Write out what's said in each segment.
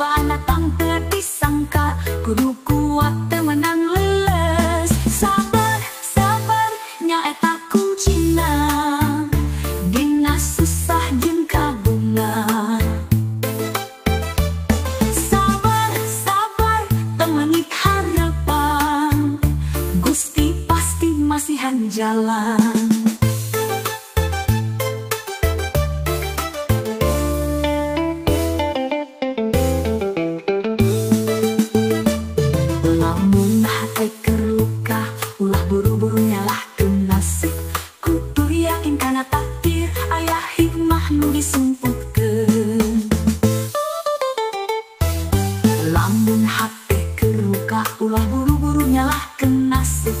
Cobaan datang teu disangka, kudu kuat teu menang leles. Sabar, sabar, nyaeta kuncina dina susah jeung kabunga. Sabar, sabar, teu meungit harapan, Gusti pasti masihan jalan. Lamun hate keur luka, ulah buru-buru nyalahkeun nasib. Kudu yakin kana takdir, aya hikmah nu disumputkeun. Lamun hate keur luka, ulah buru-buru nyalahkeun nasib.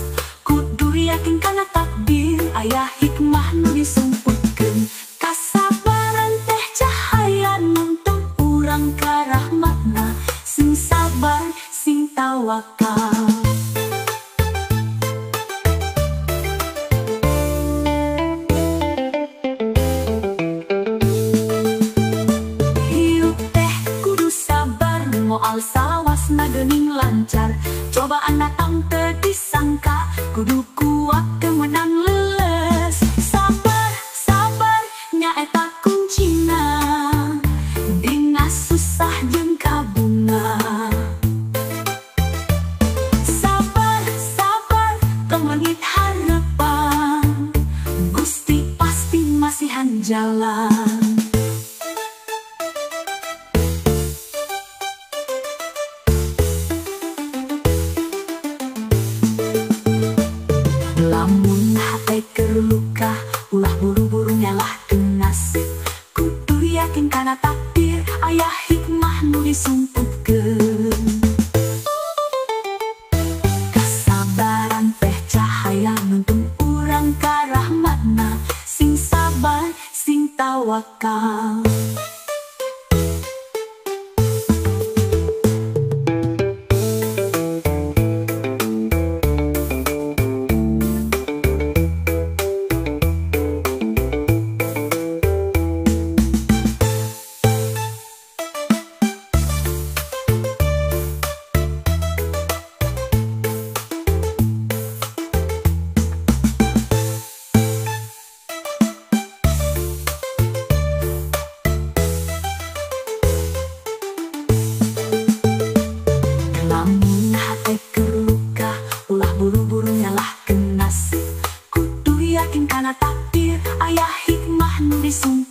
Kudu yakin kana takdir, aya hikmah nu disumputkeun. Kasabaran teh cahaya nuntun urang ka rahmatna. Sing sabar, sing tawakal. Hirup teh kudu sabar, moal sawasna geuning lancar. Cobaan datang teu disangka, kudu kuat teu menang leles. Sabar, sabar, nyaeta kuncina dina susah jeung kabunga. Sabar, sabar, teu meungit harapan, Gusti pasti masihan jalan. Lamun hate keur luka, ulah buru-buru nyalahkeun nasib. Kudu yakin kana takdir, aya hikmah nu disumputkeun. Kasabaran teh cahaya nuntun urang ka rahmatna. Sing sabar, sing tawakal. Lamun hate keur luka, ulah buru-buru nyalahkeun nasib. Kudu yakin kana takdir, aya hikmah nu disumputkeun.